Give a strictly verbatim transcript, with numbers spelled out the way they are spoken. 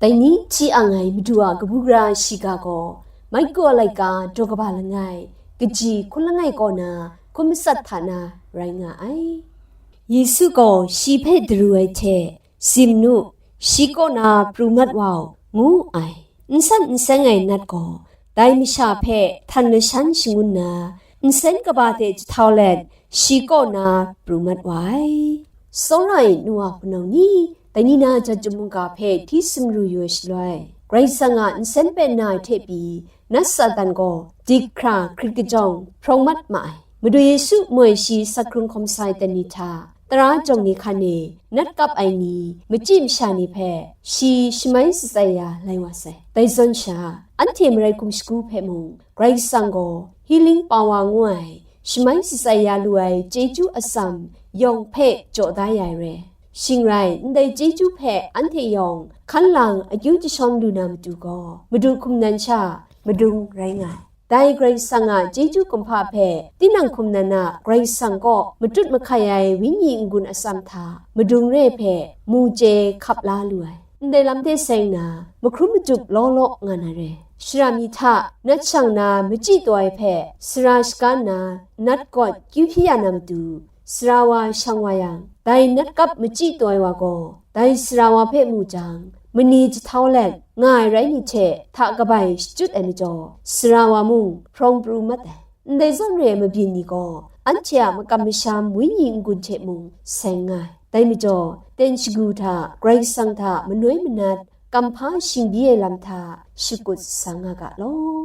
Dai ni hti ang ai Madu a kabu gara shiga gaw, mai kaw laika daw kaba langai, kaji hkun langai kaw na hkun matsat hta na rai nga ai. Yesu gaw shi hpe daru ai hte, "Sim nu, shi kaw na pru mat wa u," ngu ai. N san n seng ai nat gaw, dai masha hpe htan lashan shangun na, nsen kaba hte jahtau let, shi kaw na pru mat wa ai. Tsawra ai nu wa hpunau ni, dai ni na jat chyum mungga hpe hti sumru yu ai shaloi, Karai Kasang a nsen pen na ai hte pyi, nat Satan gaw dik hkra hkrit kajawng hprawng mat ma ai. Madu Yesu moi shi sat hkrung hkawm sai dan ni hta, tara jawng ni hkan e nat kap ai ni, machyi masha ni hpe shi shamai shatsai ya lai wa sai. Dai zawn sha, anhte marai hkum shagu hpe mung, Karai Kasang gaw healing power ngu ai, shamai shatsai ya lu ai chyeju atsam yawng hpe jaw da ya ai re. Shing rai, ndai chyeju hpe anhte yawng hkan lang akyu jashawn lu na matu gaw, Madu hkum nan sha madung rai nga ai. Dai Karai Kasang a chyeju kumhpa hpe tinang hkum nan a Karai Kasang kaw matut mahkai ai Wenyi n-gun atsam hta madung re hpe mu chye hkap la lu ai. Ndai lam hte seng na, mahkrum majup law law nga na re. Shara mi hta nat shang na machyi taw ai hpe sara shaga nna, nat gawt kyu hpyi ya na matu, sara wa shang wa yang, dai nat kap machyi taw ai wa gaw, dai sara wa hpe mu jang, mani jahtau let nga ai rai ni hte hta kabai shachyut ai majaw, sara wa mung hprawng pru mat ai. Ndai zawn re ai mabyin ni gaw, anhte a makam masham Wenyi n-gun hte mung seng nga ai. Dai majaw, ten shagu hta, Karai Kasang hta manoi manat, kamhpa shingbyi ai lam hta shakut sa nga ga law.